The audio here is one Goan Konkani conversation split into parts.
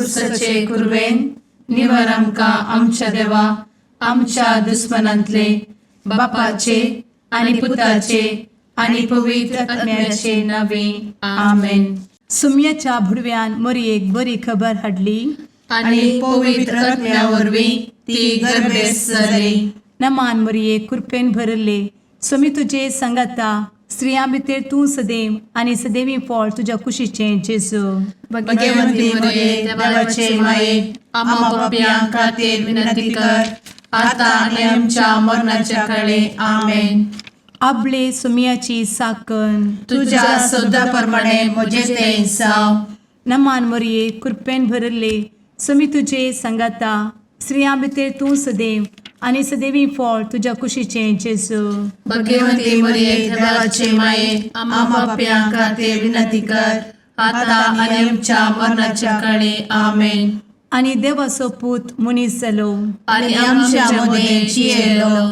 कुर्साचे कुरवेन निवर आमकां आमच्या देवा आमच्या दुस्मनांतले बापाचे आनी पुताचे आनी पवित्र आत्म्याचे नावे. आमेन. सुम्याच्या भुडव्यान मोरयेक बरी खबर हाडली. आनी पवित्र आत्म्या वरवीं ती गर्भेस्त जाली. नमान मोरये, कृपेन भरले, स्वामी तुजे सांगाता. स्त्रियां भितर तूं सदैव आनी सदैवी फळ तुज्या कुशीचें जेजू. भगवंती मरिये, देवाचे माये, आम्हा पापयां खातीर विनंती कर, आता आनी आमच्या मरणाच्या काळी. आमेन. आबले सुम्याची साकन. तुझ्या शब्दा प्रमाणे म्हजे ते जावं. नमान मोरये, कृपेन भरले, स्वामी तुजे सांगाता. स्त्रियां भितर तूं सदैव आनी सदैवी फळ तुज्या कुशीचें जेजू. भगवंती मरिये, देवाचे माये, आम्हा पापयां खातीर विनंती कर, आता आनी आमच्या मरणाच्या काळी. आमेन. आनी देवाचो पूत मनीस जालो आनी आमच्या मदें जियेलो.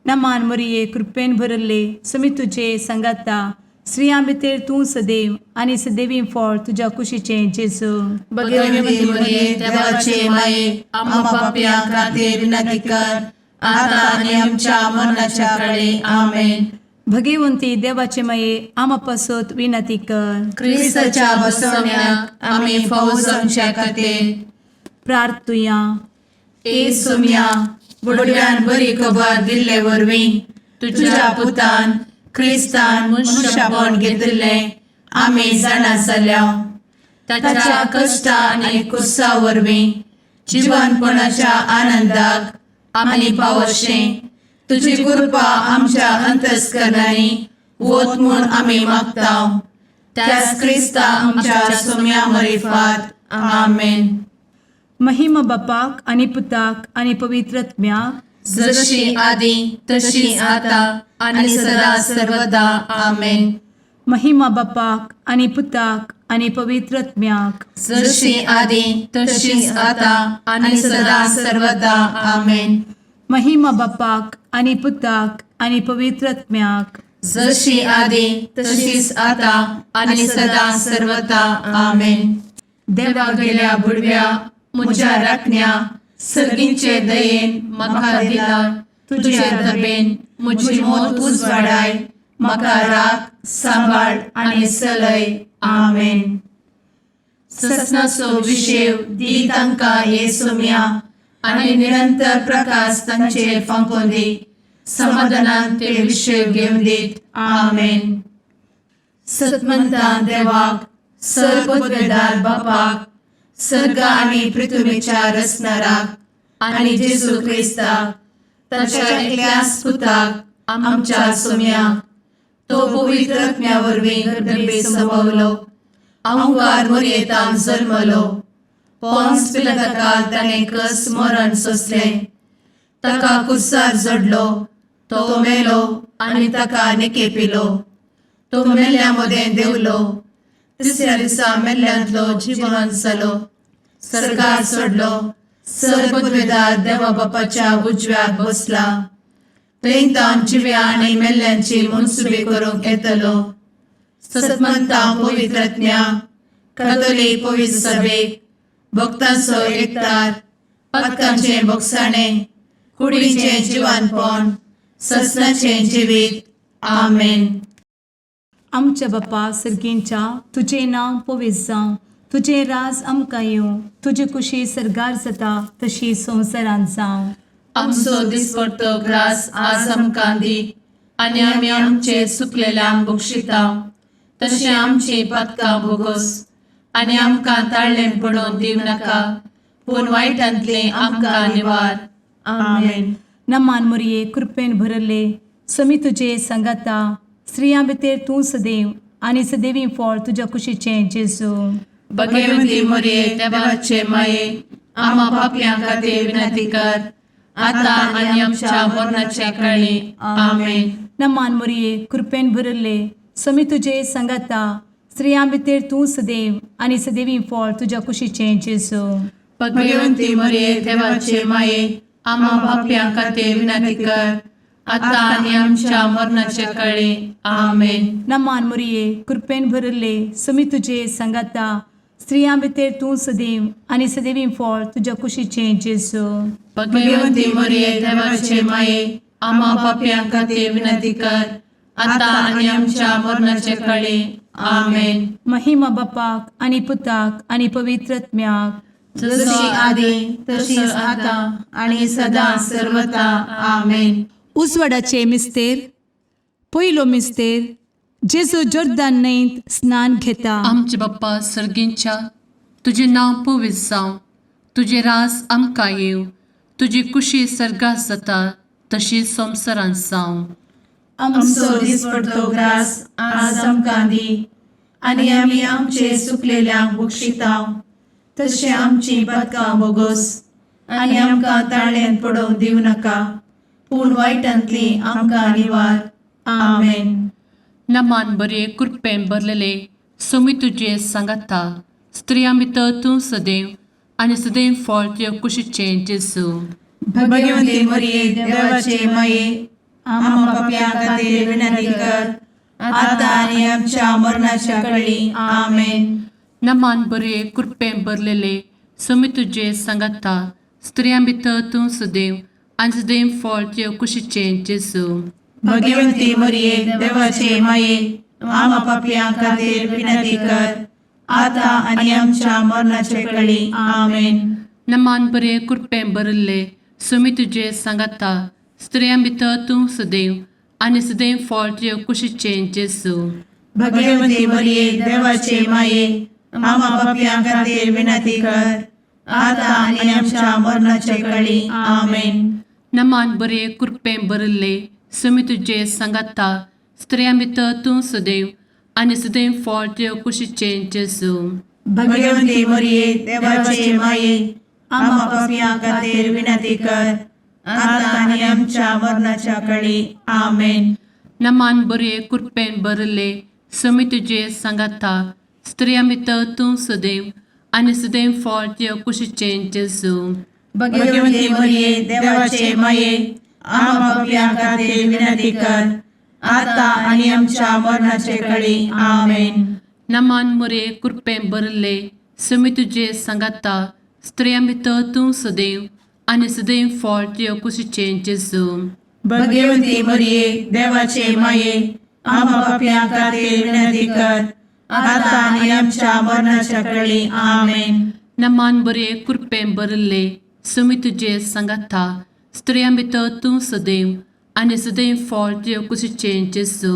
नमान मोरये, कृपेन भरले, स्वामी तुजे सांगाता. स्त्रियां भितर तूं सदैव आनी सदैवी फळ तुज्या कुशीचें जेजू. भगवंती मरिये, देवाचे माये, आम्हा पापयां खातीर विनंती कर, आता आनी आमच्या मरणाच्या काळी. आमेन. भगवंती देवाचे माये, आमा पासत विनंती कर. क्रिस्ताच्या बसवण्याक आमी फावो जावच्या खातीर प्रार्थुया. ए सोम्या, बुडव्यान बरी खबर दिल्ले वरवीं तुझ्या पुतान क्रिस्तान मनुष्यपण घेतिल्लें आमी जाणा जाल्या. ताच्या कश्टा आनी कुर्सा वरवीं जिवनपणाच्या आनंदाक आमी पावशें तुजी कृपा आमच्या अंतस्करणांनी वत म्हूण आमी मागता, त्याच क्रिस्ता आमच्या सोम्या मरिफात. आमेन. महिमा बापाक आनी पुताक आनी पवित्र आत्म्याक. जशी आदी तशी आता आणि सदा सर्वदा. आमेन. महिमा बापाक आनी पुताक आनी पवित्र आत्म्याक. जशी आदी तशीच आता आणि सदा सर्वदा. आमेन. महिमा बापाक आनी पुताक आनी पवित्र आत्म्याक. जशी आदी तशीच आता आणि सदा सर्वदा. आमेन. देवा गेल्या बुडव्या म्हज्या राखण्या, सर्गींचे दयेन म्हाका दिला तुझे दबेन म्हजी मोत उजवाडाय, म्हाका राख, सांबाळ आनी चलय. आमेन. ससनाचो विशेव दी तांकां हे सोम्या आनी निरंतर प्रकाश तांचेर फांकोवन दी. समाधानान ते विशेव घेवन दीत. आमेन. सतमंतान देवाक, सर्वपदवेदार बापाक, सर्ग आनी पृथ्वीच्या रचणाराक आनी जेजू क्रिस्ताक ताच्या एकल्याच पुताक आमच्या सोम्याक, तो पवित्र आत्म्या वरवीं गर्भे संभवलो, अंकार मोरयेतान जल्मलो, पोन्स पिलाताकाल ताणें कस मरण सोंसलें, ताका कुर्सार जडलो, तो मेलो आनी ताका निकेपिलो, तो मेल्ल्या मदें देंवलो, तिसऱ्या दिसा मेल्ल्यांतलो जिवन जालो, सर्गार चडलो, सर्वपदवेदार देवा बापाच्या उजव्याक बसला, थंय तावन जिव्या आनी मेल्ल्यांची मनसुबी करूंक येतलो. सतमंता पवित्र आत्म्या, कातोलीक पवित्र सभेक, भक्तांचो एकतार, पातकांचें भोगसाणें, कुडीचें जिवानपण, ससनाचें जिवीत. आमेन. आमच्या बापा सर्गींच्या, तुजें नांव पवित्र जावं, तुजें राज आमकां येवं, तुजी कुशी सर्गार जाता तशी संवसारांत जावं. आमचो दिसपडतो ग्रास आज आमकां दी आनी आमी आमचे चुकलेल्यांक बक्षिता तशें आमची पातकां भोगोस आनी आमकां ताळ्ळें पडोवन दिवं नाका, पूण वायटांतलें आमकां निवार. आमेन. नमान मोरये, कृपेन भरले, समी तुजे सांगाता. स्त्रियां भितर तूं सदैव आनी सदैवी फळ तुज्या कुशीचें जेजू. भगवंती मोरये, देवाचे माये, आम्हा पापयां खातीर विनंती कर, आता आनी आमच्या मरणाच्या काळी. आमेन. नमान मोरये, कृपेन भरले, समी तुजे सांगाता. स्त्रियां भितर तूं सदैव आनी सदैवी फळ तुज्या कुशीचें जेजू. भगवंती मोरये, देवाचे माये, आम्हा पापयां खातीर विनंती कर, आता आनी आमच्या मरणाच्या काळी. आमेन. नमान मोरये, कृपेन भरले, समी तुजे सांगाता. स्त्रियां भितर तूं सदैव आनी सदैवी फळ तुज्या कुशीचें जेजू. भगवती मरिये, देवाचे माये, आम्हा पापयां खातीर विनंती कर, आता आनी आमच्या मरणाचे कळी. आमेन. महिमा बापाक आनी पुताक आनी पवित्र आत्म्याक. जशी आदी तशीच आता आणि सदा सर्वता. आमेन. उजवाडाचे मिस्तेर. पयलो मिस्तेर, जेजू जोर्दान न्हंयत स्नान घेता. आमचे बाप्पा सर्गींच्या, तुजें नांव पवित्र जावं, तुजें रास आमकां येवं, तुजी कुशी सर्गात जाता तशी संवसारांत जावं. आमचो दिसपडतो ग्रास आज आमकां दी आनी आमी आमचे सुकलेल्यांक बक्षितांव तशें आमची पदकां बोगोस आनी आमकां ताळ्यान पडोवंक दिवं नाका, पूण वायटांतली आमकां निवार. आमेन. नमान बरे, कृपेन भरलेले, सोमी तुजे सांगाता, स्त्रियां भितर तूं सदैव आनी सदैव फळ तुजे कुशीचें जेजू. भगवंती मरिये, देवाचे माये, आम्हा पापयां खातीर विनंती कर, आता आनी आमच्या मरणाच्या कळी. आमेन. नमान बरे, कृपेन भरलेले, सोमी तुजे सांगाता, स्त्रियां भितर तूं सदैव आनी सदैव फळ तुजे कुशीचें जेजू. भगवंती मरिये, देवाचे माये, आम्हा पापयां खातीर विनंती कर, आता आनी आमच्या मरणाचे कळी. आमेन. नमान बरे, कृपेन भरिल्ले, सोमी तुजे सांगाता, स्त्रियां भितर तूं सदैव आनी सदैव फळ तुजे कुशीचें जेजू. भगवंती मरिये, देवाचे माये, आम्हा पापयां खातीर विनंती कर, आता आनी आमच्या मरणाचे कळी. आमेन. नमान बरे, कृपेन भरिल्ले, सोमी तुजे सांगाता, स्त्रियां भितर तूं सदैव आनी सदैव फळ तुजे कुशीचें जेजू. भगवंती मरिये, देवाचे माये, आम्हा पापयां खातीर विनंती कर, आता आनी आमच्या मरणाच्या कळी. आमेन. नमान बरे, कृपेन भरिल्ले, सोमी तुजे सांगाता, स्त्रियां भितर तूं सदैव आनी सदैव फळ तुजे कुशीचें जेजू. भगवंती मरिये, देवाचे माये, आम्हा पापयां खातीर विनंती कर, आता आनी आमच्या मरणाचे कळी. आमेन. नमान मुरे, कृपेन भरिल्ले, सोमी तुजे सांगाता, स्त्रियां भितर तूं सदैव आनी सदैव फळ तुजे कुशीचें जेजू. भगवंती मरिये, देवाचे माये, आम्हा पापयां खातीर विनंती कर, आता आनी आमच्या मरणाच्या कळी. आमेन. नमान बरे, कृपेन भरिल्ले, सोमी तुजे सांगाता, स्त्रियां भितर तूं सदैव आनी सदैव फळ तुजे कुशीचें जेजू.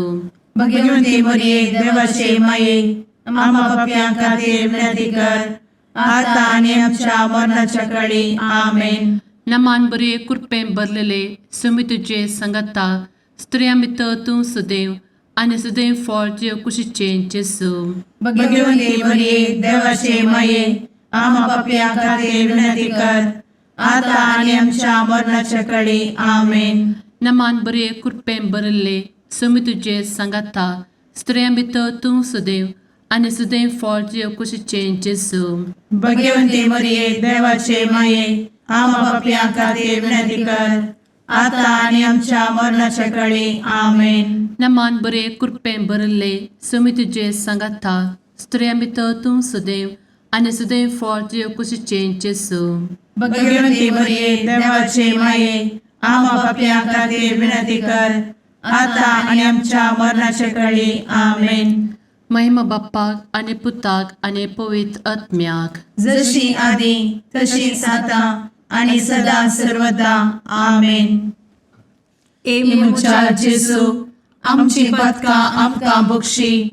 भगवंती मरिये, देवाचे माये, आम्हा पापयां खातीर विनंती कर, आता आनी आमच्या मरणाच्या कळी. आमेन. नमान बरे, कृपेन भरलेले, सोमी तुजे सांगाता, स्त्रियां भितर तूं सदैव आनी सदैव फळ तुजे कुशीचें जेजू. भगवंती मरिये, देवाचे माये, आम्हा पापयां खातीर विनंती कर, आता आनी आमच्या मरणाच्या कळी. आमेन. नमान बरे, कृपेन भरिल्ले, सोमी तुजे सांगाता, स्त्रियां भितर तूं सदैव आनी सदैव फळ तुजे कुशीचें जेजू. भगवंती मरिये, देवाचे माये, आम्हा पापयां खातीर विनंती कर, आता आनी आमच्या मरणाच्या कळी. आमेन. नमान बरे, कृपेन भरिल्ले, सोमी तुजे सांगाता, स्त्रियां भितर तूं सदैव आनी सदैव फळ तुजे कुशीचें जेजू. भगवंती मरिये, देवाचे माये, आम्हा पापयां खातीर विनंती कर, आता आनी आमच्या मरणाच्या कळी. आमेन. महिमा बाप्पाक आनी पुताक आनी पवित्र आत्म्याक. जशी आदी तशीच आता आणि सदा सर्वदा. आमेन. ए म्हज्या जेजू, आमची पदकां आमकां बक्षी,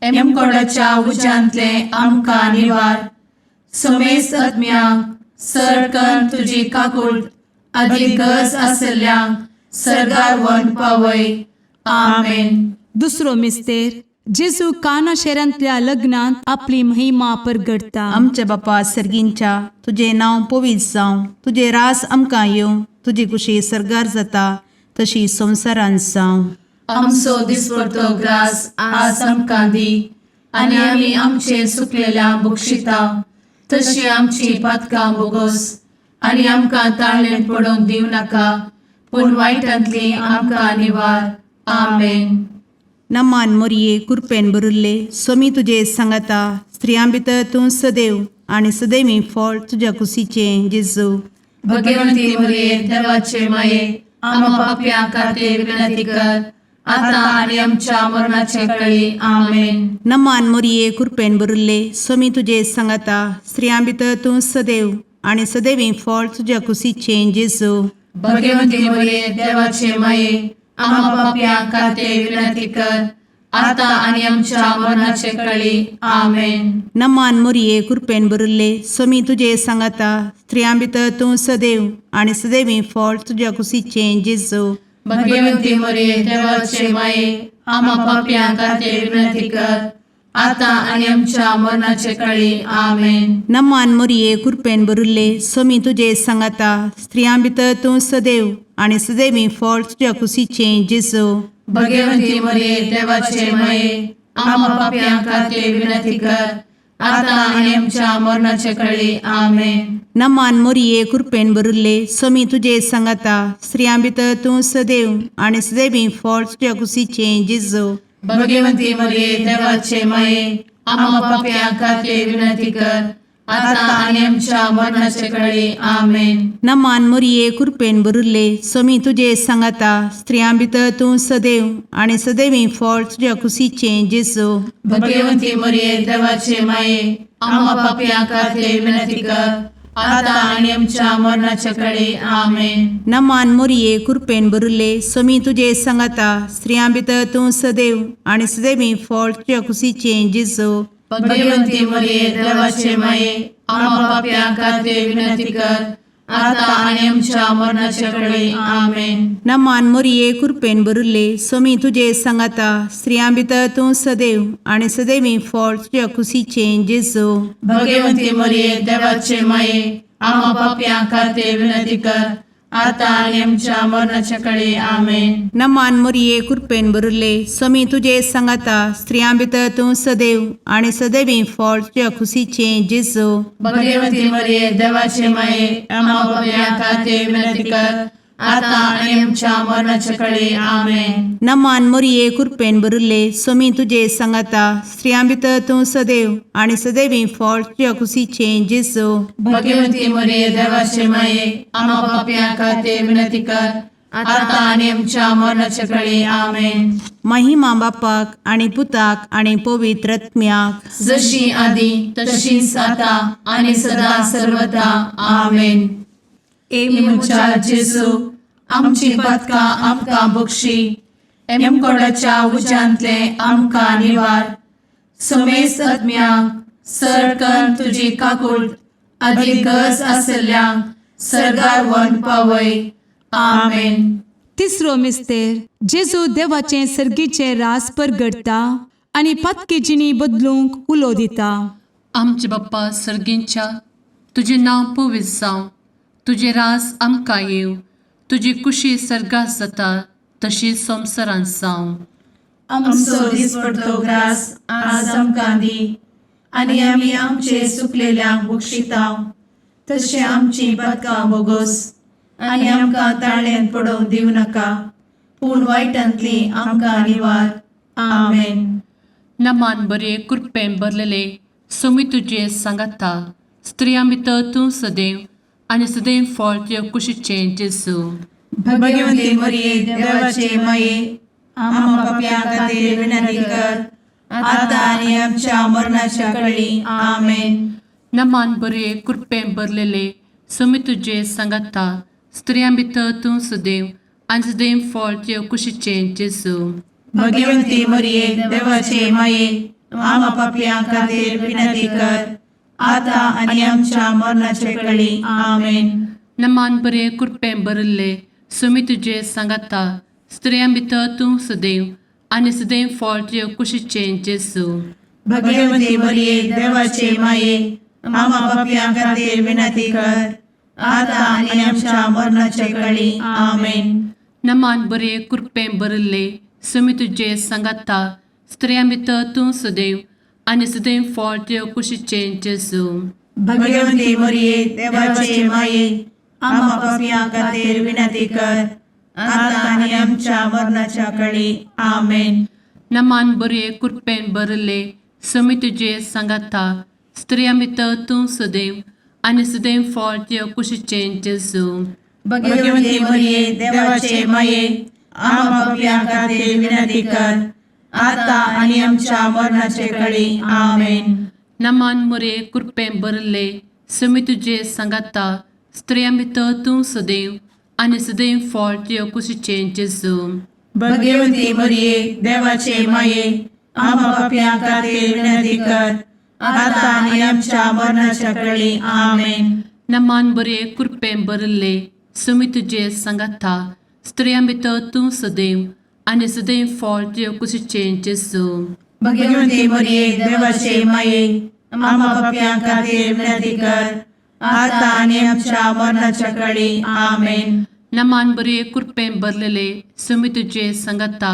एमकोडाच्या उज्यांतले आमकां निवार, समेस्त आत्म्यांक सरकन तुजी काकूळ आदी गरज आसल्ल्यांक सरगार वन पावय. आमेन. दुसरो मिस्तेर, जेजू काना शहरांतल्या लग्नांत आपली महिमा परगटता. आमच्या बापा सर्गींच्या, तुजें नांव पवित्र जावं, तुजें रास आमकां येवं, तुजी कुशी सर्गार जाता तशी संवसारांत जावं. आमचो दिसपडतो ग्रास आज आमकां दी आनी आमी आमचे सुकलेल्या बक्षिता तशी आमची पातकां बोगोस आनी आमकां ताळ्ळें पडोवंक दिवं नाका, पूण वायटांतली आमकां निवार. आमेन. नमान मोरये, कुरपेन भरिल्ले, सोमी तुजे सांगाता, स्त्रियां भितर तूं सदैव आनी सदैवी फळ तुज्या कुशीचें जेजू. भगवंती मरिये देवाचे माये, आम्हा पापयां खातीर विनंती कर, आता आनी आमच्या मरणाचे कळी. आमेन. नमान मोरये, कृपेन भरिल्ले, स्वामी तुजे सांगाता. स्त्रियां भितर तूं सदैव आनी सदैवी फळ तुज्या कुशीचें जेजू. भगवंती मरिये देवाचे माये, आम्हा पापयां खातीर विनंती कर, आता आनी आमच्या मरणाचे कळी. आमेन. नमान मोरये, कृपेन भरिल्ले, स्वामी तुजे सांगाता. स्त्रियां भितर तूं सदैव आनी सदैवी फळ तुज्या कुशीचें जेजू. भगवंती मरिये देवाचे माये, आम्हा पापयां खातीर विनंती कर, आता आनी आमच्या मरणाचे कळी. आमेन. नमान मोरये, कृपेन भरिल्ले, स्वामी तुजे सांगाता. स्त्रियां भितर तूं सदैव आनी सदैवी फळ तुज्या कुशीचें जेजू. भगवंती मरिये देवाचे माये, आम्हा पापयां खातीर विनंती कर, आता आनी आमच्या मरणाचे कळी. आमेन. नमान मोरये, कृपेन भरिल्ले, स्वामी तुजे सांगाता. स्त्रियां भितर तूं सदैव आनी सदैवी फळ तुज्या कुशीचें जेजू. भगवंती मरिये देवाचे माये, आम्हा पापयां खातीर विनंती कर, आता आनी आमच्या मरणाचे कळी. आमेन. नमान मोरये, कृपेन भरिल्ले, स्वामी तुजे सांगाता. स्त्रियां भितर तूं सदैव आनी सदैवी फळ तुज्या कुशीचें जेजू. भगवंती मरिये देवाचे माये, आम्हा पापयां खातीर विनंती कर, आता आनी आमच्या मरणाचे कळी. आमेन. नमान मोरये, कृपेन भरिल्ले, स्वामी तुजे सांगाता. स्त्रियां भितर तूं सदैव आनी सदैवी फळ तुज्या कुशीचें जेजू. भगवंती मरिये देवाचे माये, आम्हा पापयां खातीर विनंती कर, आता आनी आमच्या मरणाचे कळी. आमेन. नमान मोरये, कृपेन भरिल्ले, स्वामी तुजे सांगाता. स्त्रियां भितर तूं सदैव आनी सदैवी फळ तुज्या कुशीचें जेजू. भगवंती मरिये देवाचे माये, आम्हा पापयां खातीर विनंती कर, आता आनी आमच्या मरणाच्या कळी. आमेन. नमान मोरये, कृपेन भरिल्ले, स्वामी तुजे सांगाता. स्त्रियां भितर तूं सदैव आनी सदैवी फळ तुज्या कुशीचें जेजू. भगवंती मरिये देवाचे माये, आम्हा पापयां खातीर विनंती कर, आता आनी आमच्या मरणाच्या कळी. आमेन. नमान मोरये, कृपेन भरिल्ले, स्वामी तुजे सांगाता. स्त्रियां भितर तूं सदैव आनी सदैवी फळ तुज्या कुशीचें जेजू. भगवंती मरिये देवाचे माये, आम्हा पापयां खातीर विनंती कर, आता आनी आमच्या मरणाच्या कळी. आमेन. महिमा बापाक आनी पुताक आनी पवित्र आत्म्याक. जशी आदी तशीच आता आनी सदा सर्वदा. आमेन. ए म्हज्या जेजू, आमची पातकां आमकां बक्षी, एमकोडाच्या उज्यांतले आमकां निवार, समेस्त आत्म्यांक सरकन तुजी काकूट आदी गरज आसल्ल्यांक सरगार व्हरून पावय. आमेन. तिसरो मिस्तेर, जेजू देवाचें सर्गीचें रास परगटता आनी पातकी जिणी बदलूंक उलो दिता. आमचे बाप्पा सर्गींच्या, तुजें नांव पवित्र जावं, तुजें रास आमकां येवं, तुजी कुशी सर्गात जाता तशी संवसारांत जावं. आमचो दिसपडतो ग्रास आज आमकां दी, आनी आमी आमचे सुकलेल्यांक बक्षितांव, तशें आमची पातकां बोगोस, आनी आमकां ताळ्यांत पडोवंक दिवं नाका, पूण वायटांतली आमकां निवार. आमेन. नमान बरे, कृपेन भरलेले, स्वामी तुजे सांगाता. स्त्रियां भितर तूं सदैव आनी सदैव फळ तुज्या कुशीचें जेजू. भगवंती मरिये देवाचे माये, आम्हा पापयां खातीर विनंती कर, आता आनी आमच्या मरणाच्या कळी. आमेन. नमान बरे, कृपेन भरलेले, स्वामी तुजे सांगाता. स्त्रियां भितर तूं सदैव आनी सदैव फळ तुज्या कुशीचें जेजू. भगवंती मरिये देवाचे माये, आम्हा पापयां खातीर विनंती कर, आता आनी आमच्या मरणाच्या कळी. आमेन. नमान बरे, कृपेन भरिल्ले, स्वामी तुजे सांगाता. स्त्रियां भितर तूं सदैव आनी सदैव फळ तुज्या कुशीचें जेजू. भगवंती मरिये देवाचे माये, आम्हा पापयां खातीर विनंती कर, आता आनी आमच्या मरणाच्या कळी. आमेन. नमान बरे, कृपेन भरिल्ले, स्वामी तुजे सांगाता. स्त्रियां भितर तूं सदैव आनी सदैव फळ तुज्या कुशीचें जेजू. भगवंती मरिये देवाचे माये, आम्हा पापयां खातीर विनंती कर, आता आनी आमच्या मरणाच्या कळी. आमेन. नमान बरे, कृपेन भरिल्ले, समी तुजे सांगाता स्त्रियां भितर तूं सदैव आनी सदैव फळ तुज्या कुशीचें जेजू. भगवती मरिये, देवाचे माये, आम्हा पापयां खातीर विनंती कर, आता आनी आमच्या मरणाचे कळी. आमेन. नमान मुरे कृपें भरले समी तुजे सांगाता स्त्रियां भितर तूं सदैव आनी सदैव फळ तुज्या कुशीचें जेजू. भगवती मरिये, देवाचे माये, आम्हा पापयां खातीर विनंती कर, आता आनी आमच्या मरणाच्या कळी. आमेन. नमान बरे कृपें भरले समी तुजे सांगाता स्त्रियां भितर तूं सदैव आनी सदैव फळ तुज्या कुशीचें जेजू. भगवती मरिये, देवाचे माये, आम्हा पापयां खातीर विनंती कर, आता आनी आमच्या मरणाच्या कळी. आमेन. नमान बरे कृपें भरलेले समी तुजे सांगाता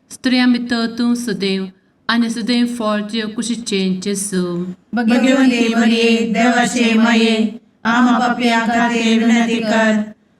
स्त्रियां भितर तूं सदैव आनी सदैव फळ तुज्या कुशीचें जेजू. भगवती मरिये, देवाचे माये, आम्हा पापयां खातीर विनंती कर,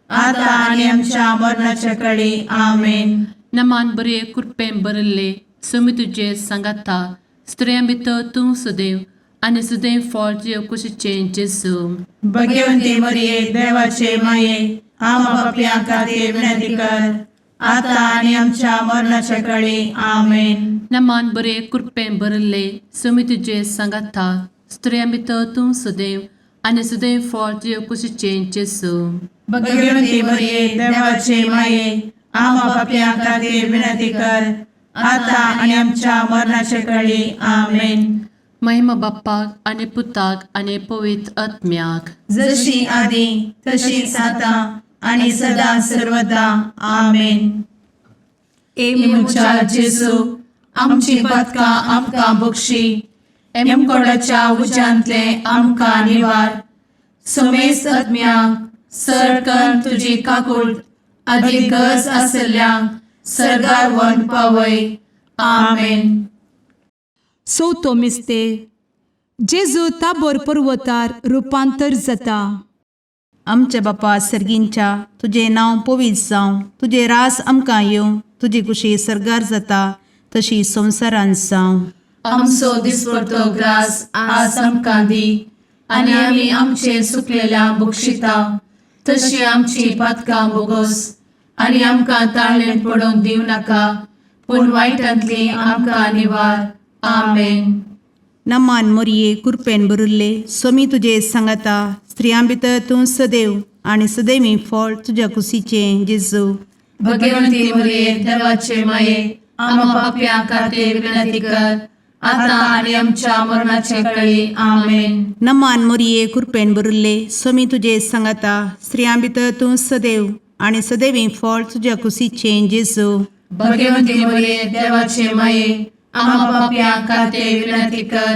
आता आनी आमच्या मरणाच्या कळी. आमेन. नमान बरे कृपें भरले समी तुजे सांगाता स्त्रियां भितर तूं सदैव आनी सदैव फळ तुज्या कुशीचें जेजू. भगवती मरिये, देवाचे माये, आम्हा पापयां खातीर विनंती कर, आता आनी आमच्या मरणाच्या कळी. आमेन. नमान बरे कृपें भरले समी तुजे सांगाता स्त्रियां भितर तूं सदैव आनी सदैव फळ तुज्या कुशीचें जेजू. भगवती मरिये, देवाचे माये, आम्हा पापयां खातीर विनंती कर, आता आनी आमच्या मरणाच्या कळी. आमेन. महिमा बाप्पाक आनी पुताक आनी पवित्र आत्म्याक. जशी आदी तशीच आता आणि सदा सर्वदा. आमेन. ए म्हज्या जेजू, आमची पातकां आमकां बक्षी, एमकोडाच्या उज्यांतले आमकां निवार, समेस्त आत्म्यांक सरकन तुजी काकूळ आदी गरज आसल्ल्यांक सर्गार व्हरून पावय. आमेन. चवथो मिस्तेर, जेजू ताबोर पर्वतार रुपांतर जाता. आमच्या बापा सर्गींच्या, तुजें नांव पवित्र जावं, तुजें रास आमकां येवं, तुजी कुशी सर्गार जाता तशी संवसारांत जावं. आमचो दिसपडतो ग्रास आज आमकां दी, आनी आमी आमचे सुकलेल्या बक्षिता तशी आमची पातकां बोगस, आनी आमकां ताळणेंत पडोवंक दिवं नाका, पूण वायटांतली आमकां निवार. आमेन. नमान मोरये, कुरपेन भरिल्ले, सोमी तुजे सांगाता, स्त्रियां भितर तूं सदैव आनी सदैवी फळ तुज्या कुशीचें जेजू. भगवंती मरिये, देवाचे माये, आम्हा पापयां खातीर विनंती कर, आता आनी आमच्या मरणाचे कळी. आमेन. नमान मोरये, कुरपेन भरिल्ले, सोमी तुजे सांगाता, स्त्रियां भितर तूं सदैव आनी सदैवी फळ तुज्या कुशीचें जेजू. भगवंती मरिये, देवाचे माये, आम्हा पापयां खातीर विनंती कर,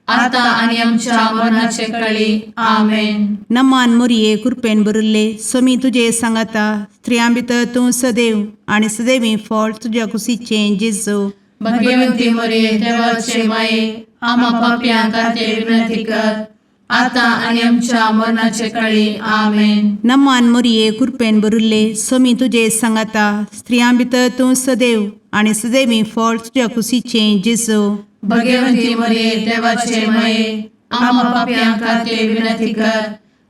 आता आनी आमच्या मरणाचे कळी. आमेन. नमान मोरये, कुरपेन भरिल्ले, सोमी तुजे सांगाता, स्त्रियां भितर तूं सदैव आनी सदैवी फळ तुज्या कुशीचें जेजू. भगवंती मरिये, देवाचे माये, आम्हा पापयां खातीर विनंती कर, आता आनी आमच्या मरणाचे कळी. आमेन. नमान मोरये, कुरपेन भरिल्ले, सोमी तुजे सांगाता, स्त्रियां भितर तूं सदैव आनी सदैवी फळ तुज्या कुशीचें जेजू. भगवंती मरिये, देवाचे माये, आम्हा पापयां खातीर विनंती कर,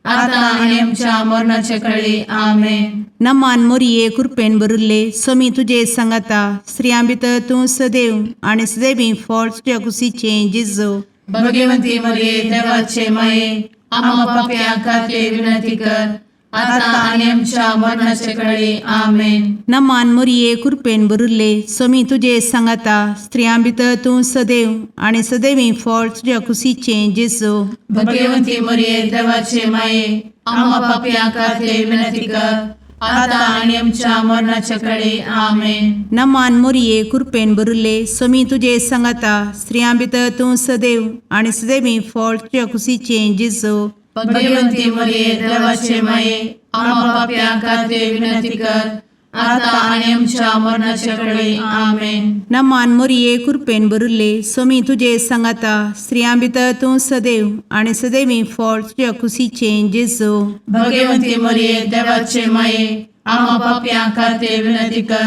आता आनी आमच्या मरणाचे कळी. आमेन. नमान मोरये, कुरपेन भरिल्ले, सोमी तुजे सांगाता, स्त्रियां भितर तूं सदैव आनी सदैवी फळ तुज्या कुशीचें जेजू. भगवंती मरिये, देवाचे माये, आम्हा पापयां खातीर विनंती कर, आता आनी आमच्या मरणाचे कळी. आमेन. नमान मोरये, कुरपेन भरिल्ले, सोमी तुजे सांगाता, स्त्रियां भितर तूं सदैव आनी सदैवी फळ तुज्या कुशीचें जेजू. भगवंती मरिये, देवाचे माये, आम्हा पापयां खातीर विनंती कर, आता आनी आमच्या मरणाचे कळी. आमेन. नमान मोरये, कुरपेन भरिल्ले, सोमी तुजे सांगाता, स्त्रियां भितर तूं सदैव आनी सदैवी फळ तुज्या कुशीचें जेजू. भगवंती मरिये, देवाचे माये, आम्हा पापयां खातीर विनंती कर, आता आनी आमच्या मरणाचे कळी. आमेन. नमान मोरये, कुरपेन भरिल्ले, सोमी तुजे सांगाता, स्त्रियां भितर तूं सदैव आनी सदैवी फळ तुज्या कुशीचें जेजू. भगवंती मरिये, देवाचे माये, आम्हा पापयां खातीर विनंती कर,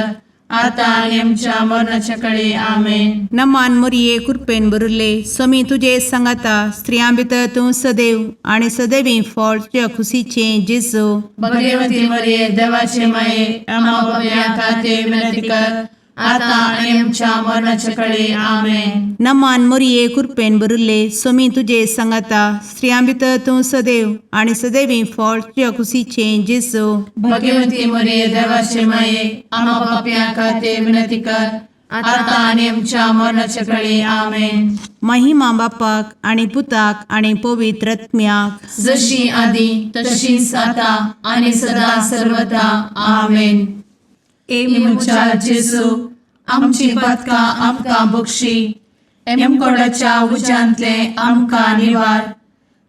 आतां आनी आमच्या मरणाच्या कडे आमेन. नमान मोरये, कृपेन भरिल्ले, स्वामी तुजे सांगाता. स्त्रियां भितर तूं सदैव आनी सदैवी फळ तुज्या खुशीचें जेजू. भगवती मरिये, देवाचे माये, आम्हा पापयां खातीर विनंती कर, आतां आनी आमच्या मरणाच्या कडे आमेन. नमान मोरये, कृपेन भरिल्ले, स्वामी तुजे सांगाता. स्त्रियां भितर तूं सदैव आनी सदैवी फळ तुज्या खुशीचें जेजू. भगवती मरिये, देवाचे माये, आम्हा पापयां खातीर विनंती कर, आतां आनी आमच्या मरणाच्या कडे आमेन. महिमा बापाक आनी पुताक आनी पवित्र आत्म्याक. जशी आदी तशीच आता आणि सदा सर्वदा आमेन. ए म्हज्या जेजू, आमची पातकां आमकां बक्षी, एमकोडाच्या उज्यांतले आमकां निवार,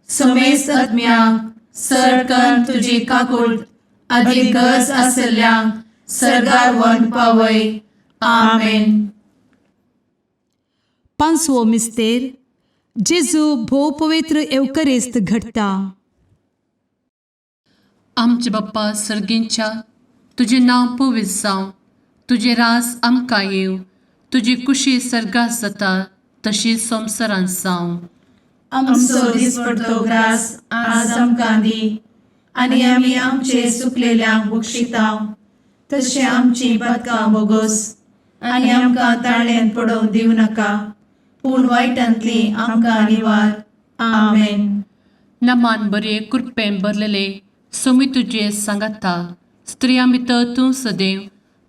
समेस्त आत्म्यांक सरकन तुजी काकूळ आदी गरज आसल्ल्यांक सरगार वन पावय. आमेन. पांचवो मिस्तेर, जेजू भोव पवित्र एवकरिस्त घडटा. आमचे बाप्पा सर्गींच्या, तुजें नांव पवित्र जावं, तुजें रास आमकां येवं, तुजी कुशी सर्गात जाता तशी संवसारांत जावं. आमचो दिसपडतो ग्रास आज आमकां दी, आनी आमी आमचे सुकलेल्यांक बक्षितांव, तशें आमची पातकां बोगोस, आनी आमकां ताळ्यान पडोवंक दिवं नाका, पूण वायटांतली आमकां निवार. आमेन. नमान बरे, कृपेन भरलेले, स्वामी तुजे सांगाता. स्त्रियां भितर तूं सदैव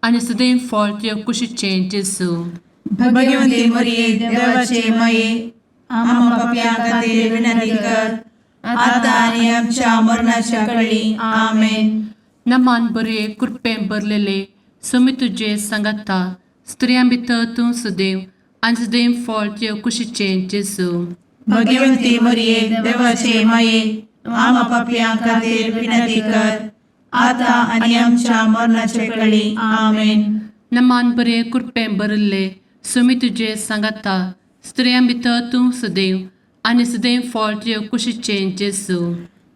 आनी सदैव फळ तुज्या कुशीचें जेजू. भगवती मरिये, देवाचे माये, आम्हा पापयां खातीर विनंती कर, आतां आनी आमच्या मरणाच्या कळी. आमेन. नमान बरे, कृपेन भरलेले, स्वामी तुजे सांगाता. स्त्रियां भितर तूं सदैव आनी सदैव फळ तुज्या कुशीचें जेजू. भगवती मरिये, देवाचे माये, आम्हा पापयां खातीर विनंती कर, आतां आनी आमच्या मरणाचे कळी. आमेन. नमान बरे, कृपेन भरिल्ले, स्वामी तुजे सांगाता. स्त्रियां भितर तूं सदैव आनी सदैव फळ तुज्या कुशीचें जेजू.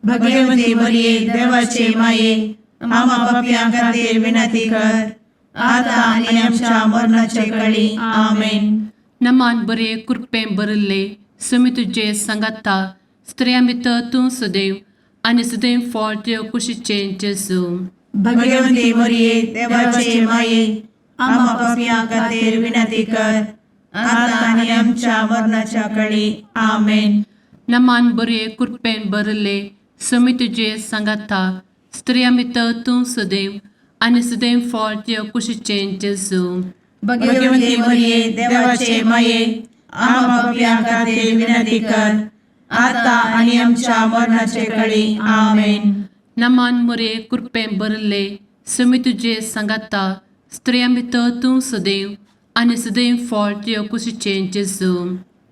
भगवती मरिये, देवाचे माये, आम्हा पापयां खातीर विनंती कर, आतां आनी आमच्या मरणाचे कळी. आमेन. नमान बरे, कृपेन भरिल्ले, स्वामी तुजे सांगाता. स्त्रियां भितर तूं सदैव आनी सदैव फळ तुज्या कुशीचें जेजू. भगवती मरिये, देवाचे माये, आम्हा पापयां खातीर विनंती कर, आतां आनी आमच्या मरणाच्या कळी. आमेन. नमान बरे, कृपेन भरिल्ले, स्वामी तुजे सांगाता. स्त्रियां भितर तूं सदैव आनी सदैव फळ तुज्या कुशीचें जेजू. भगवती मरिये, देवाचे माये, आम्हा पापयां खातीर विनंती कर, आतां आनी आमच्या मरणाचे कळी. आमेन. नमान मोरे, कृपेन भरिल्ले, स्वामी तुजे सांगाता. स्त्रियां भितर तूं सदैव आनी सदैव फळ तुज्या कुशीचें जेजू.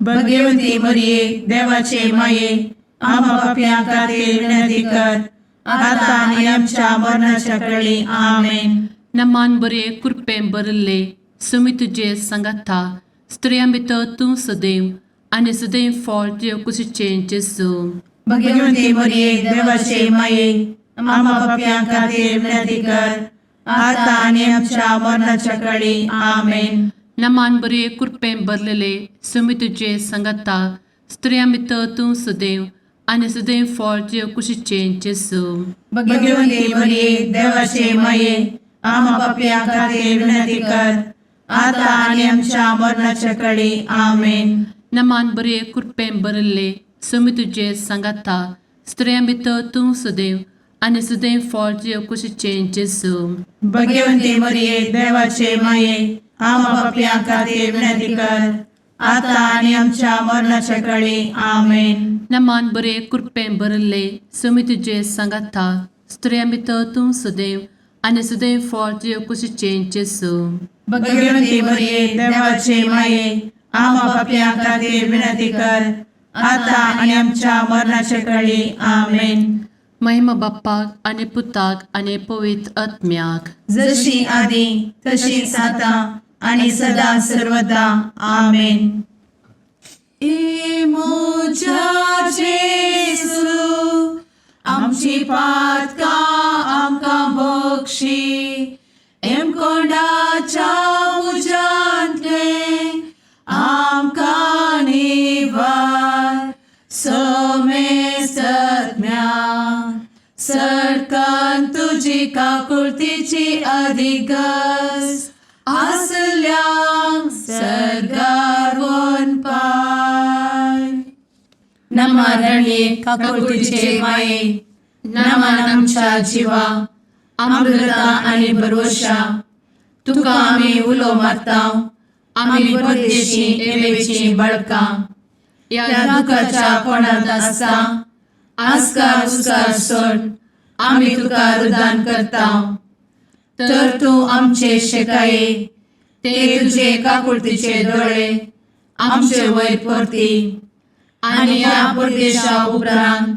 भगवती मरिये, देवाचे माये, आम्हा पापयां खातीर विनंती कर, आतां आनी आमच्या मरणाच्या कळी. आमेन. नमान बरे, कृपेन भरिल्ले, स्वामी तुजे सांगाता. स्त्रियां भितर तूं सदैव आनी सदैव फळ तुज्या कुशीचें जेजू. भगवती मरिये, देवाचे माये, आम्हा पापयां खातीर विनंती कर, आतां आनी आमच्या मरणाच्या कळी. आमेन. नमान बरे, कृपेन भरलेले, स्वामी तुजे सांगाता. स्त्रियां भितर तूं सदैव आनी सदैव फळ तुज्या कुशीचें जेजू. भगवती मरिये, देवाचे माये, आम्हा पापयां खातीर विनंती कर, आतां आनी आमच्या मरणाच्या कळी. आमेन. नमान बरे, कृपेन भरिल्ले, स्वामी तुजे सांगाता. स्त्रियां भितर तूं सदैव आनी सदैव फळ तुज्या कुशीचें जेजू. भगवती मरिये, देवाचे माये, आम्हा पापयां खातीर विनंती कर, आतां आनी आमच्या मरणाच्या कळी. आमेन. नमान बरे, कृपेन भरिल्ले, स्वामी तुजे सांगाता. स्त्रियां भितर तूं सदैव आनी सदैव फळ तुज्या कुशीचें जेजू. भगवती मरिये, देवाचे माये, आम्हा पापयां खातीर विनंती कर, आतां आनी आमच्या मरणाच्या कळी. आमेन. महिमा बाप्पाक आनी पुताक आनी पवित्र आत्म्याक. जशी आदी तशीच आता आणि सदा सर्वदा. आमेन. ए म्हज्या जेजू, आमची पातकां आमकां बक्षी, एमकोंडाच्या तुजी काकुळतीची अधिगस आसल्यांक सर्गार पाय. नमा रणये काकुळतीचे माये, नमन आमच्या जिवा, अमृता आनी भरवशा, तुका आमी उलो मारता, आमी परदेशी एवेची बळकां ह्या दुखाच्या कोणांत आसता आस्कार उस्कार सोड आमी तुका रुदान करता, तर तूं आमचे शेकाये ते तुजे काकुळतीचे दोळे आमचे वयर परती आनी ह्या परदेशा उपरांत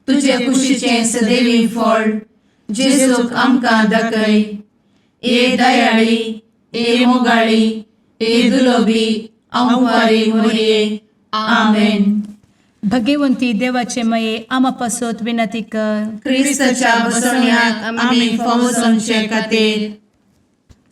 तुजे कुशीचें सदैवी फळ जेजूक आमकां दाखय. ए दयाळी, ए मोगाळी, ए दुलोबी अंवारी मोरये, आमेन. भगवंती देवाचे मये आमा पासत विनंती कर. क्रिस्ताच्या बसवण्याक आमी फावो जावचे खातीर.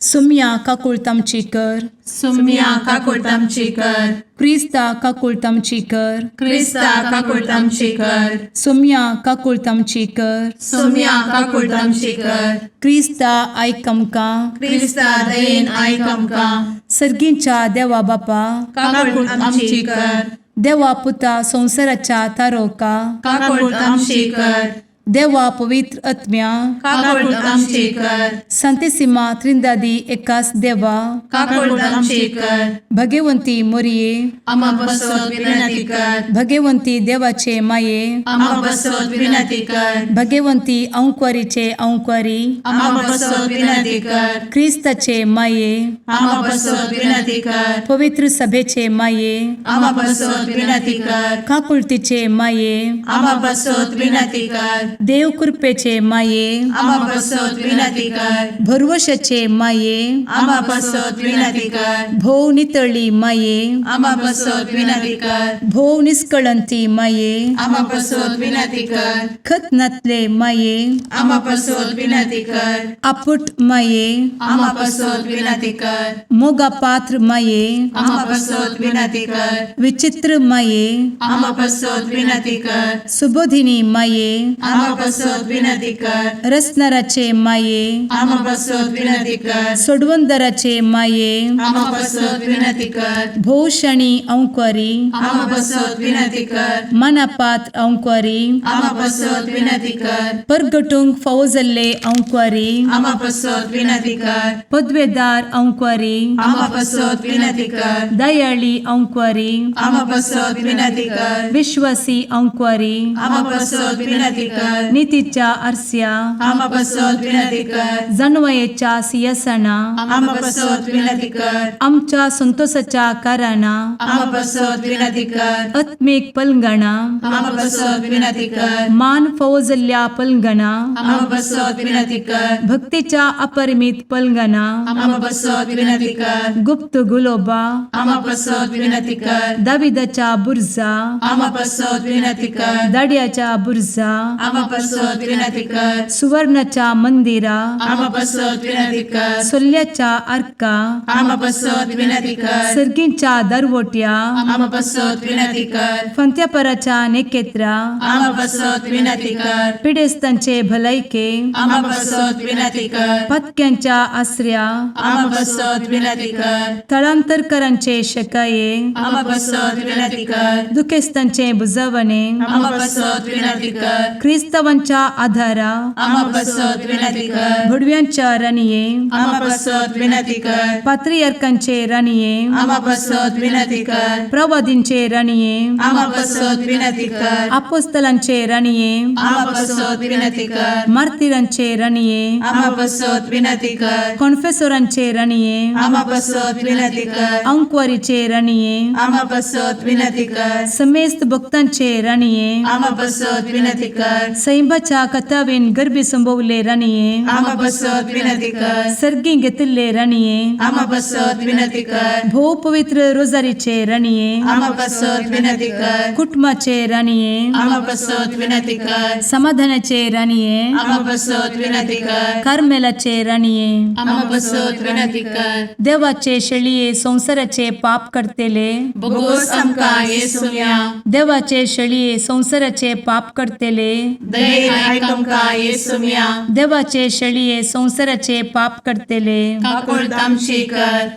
सुम्या काकुळत आमची कर. सुम्या काकुळट आमची कर. क्रिस्ता काकुळत आमची कर. क्रिस्ता काकुळट आमची कर. सुम्या काकुळत आमची कर. सुम्या काकुळट आमची कर. क्रिस्ता आयक आमकां. क्रिस्ता दयेन आयक आमकां. सर्गींच्या देवा बापा, काकुळट आमची कर. देवा पुता संवसाराच्या तारोका, काकुळट आमची कर. देवा पवित्र आत्म्या, काकुळट आमची कर. संतेसिमा त्रिंदादी एकास देवा, काकुळट आमची कर. भगवंती मोरये, आमा बसत विनंती कर. भगवंती देवाचे माये, आमा बसत विनंती कर. भगवंती अंक्वारीचे अंक्वारी, आमा बसत विनंती कर. क्रिस्ताचे माये, आमा बसत विनंती कर. पवित्र सभेचे माये, आमा बसत विनंती कर. काकुळतीचे माये, आमा बसत विनंती कर. देव कृपेचे माये, आमा बसत विनंती कर. भरवशाचे माये, आमा बसत विनंती कर. भोव नितळी माये, आमा बसत विनंती कर. भोव निष्कळंती माये, आमा बसत विनंती कर. खत नातले माये, आमा बसत विनंती कर. आपुट माये, आमा बसत विनंती कर. मोगा पात्र माये, आमा बसत विनंती कर. विचित्र माये, आमा बसत विनंती कर. सुबोधिनी माये, आमा बसत विनंती कर. रसनाराचे माये, आमा बसत विनंती कर. सोडवंदराचे माये, आमा बसत विनंती कर. भोवशणी अंक्वारी, आमा बसत विनंती कर. मनापात्र अंक्वारी, आमा बसत विनंती कर. परगटूंक फावो जाल्ले अंक्वारी, आमा बसत विनंती कर. पदवेदार अंक्वारी, आमा बसत विनंती कर. दयाळी अंक्वारी, आमा बसत विनंती कर. विश्वासी अंक्वारी, आमा बसत विनंती कर. नितीच्या आरस्या, आमा बसत विनंती कर. जानवयेच्या सियासना, आमा बसत विनंती कर. आमच्या संतोषाच्या कारणा, आमा बसत विनंती कर. आत्मीक पलंगणा, आमा बसत विनंती कर. मान फावो जाल्ल्या पलंगणा, आमा बसत विनंती कर. भक्तीच्या अपरिमित पलंगणा, आमा बसत विनंती कर. गुप्त गुलोबा, आमा बसत विनंती कर. दाविदाच्या बुर्जा, आमा बसत विनंती कर. दाड्याच्या बुर्जा, आमा बसत विनंती कर. सुवर्णाच्या मंदिरा, आमा बसत विनंती कर. सोल्ल्याच्या आर्का, आमा बसत विनंती कर. सर्गींच्या दरवट्या, आमा बसत विनंती कर. फंत्यापराच्या नेकेत्रा, आमा बसत विनंती कर. पिडेस्तांचे भलायके, आमा बसत विनंती कर. पत्क्यांच्या आसऱ्या, आमा बसत विनंती कर. थळांतरकरांचे शकाये, आमा बसत विनंती कर. दुखेस्तांचे बुजवणे, आमा बसत विनंती कर. क्रिस्तावांच्या आधारा, आमा बसत विनंती कर. भुडव्यांच्या राणये, आमा बसत विनंती कर. पात्रियार्कांचे राणये, आमा बसत विनंती कर. प्रवादींचे राणये, आमा बसत विनंती कर. आपोस्तलांचे राणये, आमा बसत विनंती कर. मार्तिरांचे राणये, आमा बसत विनंती कर. कॉन्फेसोरांचे राणये, आमा बसत विनंती कर. अंक्वारीचे राणये, आमा बसत विनंती कर. समेस्त भक्तांचे राणये, आमा बसत विनंती कर. सैंबाच्या कथावेन गर्भी संभवले राणये, आमा बसत विनंती कर. सर्गी घेतिल्ले राणये, आमा बसत विनंती कर. भोव पवित्र रोजारीचे राणये, आमा बसत विनंती कर. कुटुंबाचे राणये, आमा बसत विनंती कर. समाधानाचे राणये, आमा बसत विनंती कर. कार्मेलाचे राणये, आमा बसत विनंती कर. देवाचे शेळये संवसाराचे पाप करतेले, बोगोस आमकां येसुया. देवाचे शेळये संवसाराचे पाप करतेले, दयेन आयक आमकां येसुम्या. देवाचे शेळये संवसाराचे पाप करतले, काकुळट आमची कर.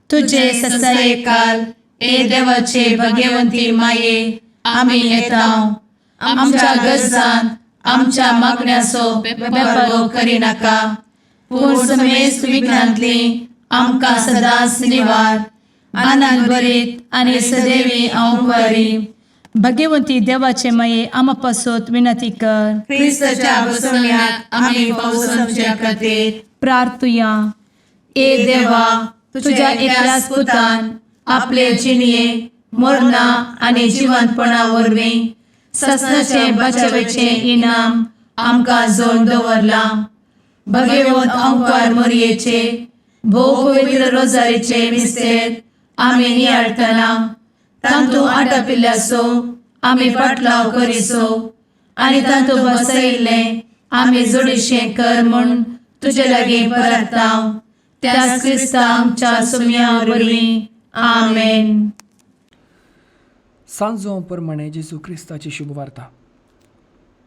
तुझे तुझे ससायेकाल ए देवाचे भगवंती माये, आमी येता. आमच्या गरजान आमच्या मागण्याचो बेपर्वो करिनाका, पूण समेस्त विघ्नांतली आमकां सदांच निवार. आनंद भरीत आनी सदैवी अंवकारी. भगवंती देवाचे माये, आमा पासत विनंती कर. क्रिस्ताच्या बसवण्याक आमी पावसाच्या खातीर. प्रार्थुया. ए देवा, तुझ्या एकल्याच पुतान आपले जिणये मरणा आनी जिवंतपणा वरवीं ससनाचे बचावेचें इनाम आमकां जोड दवरलां. भगवंत अंकार मोरयेचे भोव पवित्र रोजारीचे मिस्तेर आमी नियाळटना तांतू आटापिल्ल्याचो आमी पाटलाव करिसो आनी तांतू बसयिल्लें आमी जोडीशें कर म्हूण तुजे लागीं परताव, त्याच क्रिस्ता आमच्या सुम्या वरवीं. आमेन. सांजो प्रमाणे जेजू क्रिस्ताची शुभवार्ता.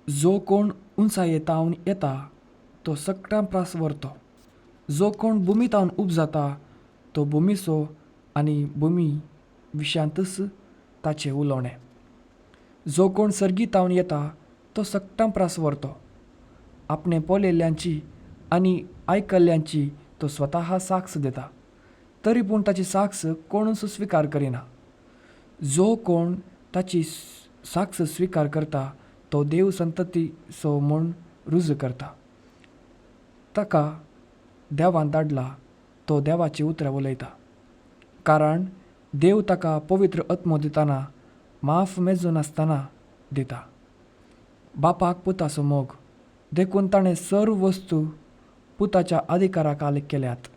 जो कोण उंचाये तावन येता तो सगळ्यां प्रास व्हरतो. जो कोण भुमी तावन उब जाता तो भुमीचो आनी भुमी विशयांतच ताचें उलोवणें. जो कोण सर्गी तावन येता तो सगळ्यां प्रास व्हरतो. आपणें पळयल्ल्यांची आनी आयकल्ल्यांची तो स्वता साक्ष दिता, तरी पूण ताची साक्ष कोणूच स्विकार करिना. जो कोण ताची साक्ष स्विकार करता तो देव संततीचो म्हूण रुजू करता. ताका देवान धाडला तो देवाची उतरां उलयता, कारण देव ताका पवित्र आत्मो दितना माफ मेजून आसतना दिता. बापाक पुताचो मोग देखून ताणें सर्व वस्तू पुताच्या अधिकारा खाला केल्यात.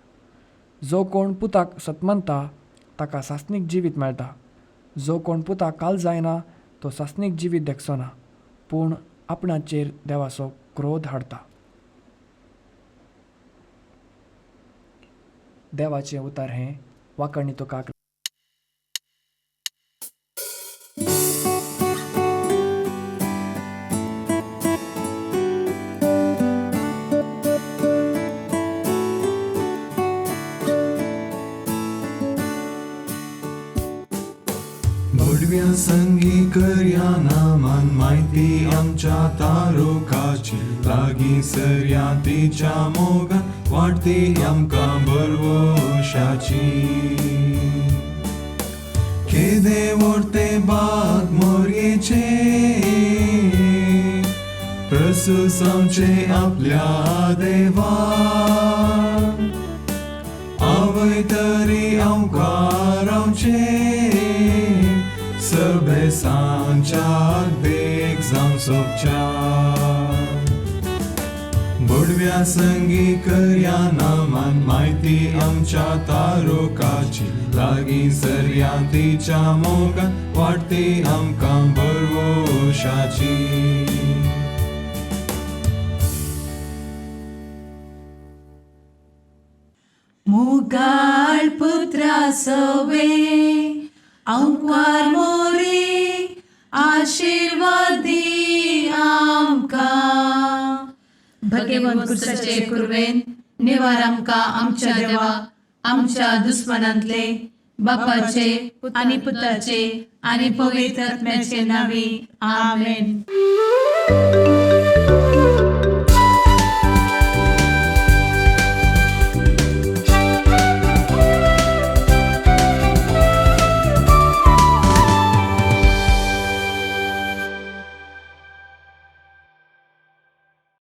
जो कोण पुताक सतमनता ताका सासणीक जिवीत मेळटा. जो कोण पुताक काल जायना तो सासणीक जिवीत देखचो ना, पूण आपणाचेर देवाचो क्रोध हाडटा. देवाचें उतार हें वांकणी तुका. भोडव्या संगी करया नामान म्हायती आमच्या तारुकाची, लागीं सरया तिच्या मोगान वाडटी आमकां बरवशाची. केदे व्हडते बाग मोरयेचे, प्रसूस आमचे आपल्या देवा. आवय तरी आमकां रावचें, सभेसांच्या देख जावं सोबच्या. बोडव्या संगी करया नामान म्हायती आमच्या तारुकाची, लागीं सरया तिच्या मोगान वाडटी आमकां बरवशाची. मुगाळ पुत्रा सवे अंकार मोरे आशिर्वादी आमकां. भगवंत भगवंत कुर्वेन निवार आमकां आमच्या देवा आमच्या दुस्मनांतले, बापाचे आनी पुताचे आनी पवित्र आत्म्याचे नावे. आमेन. आमेन.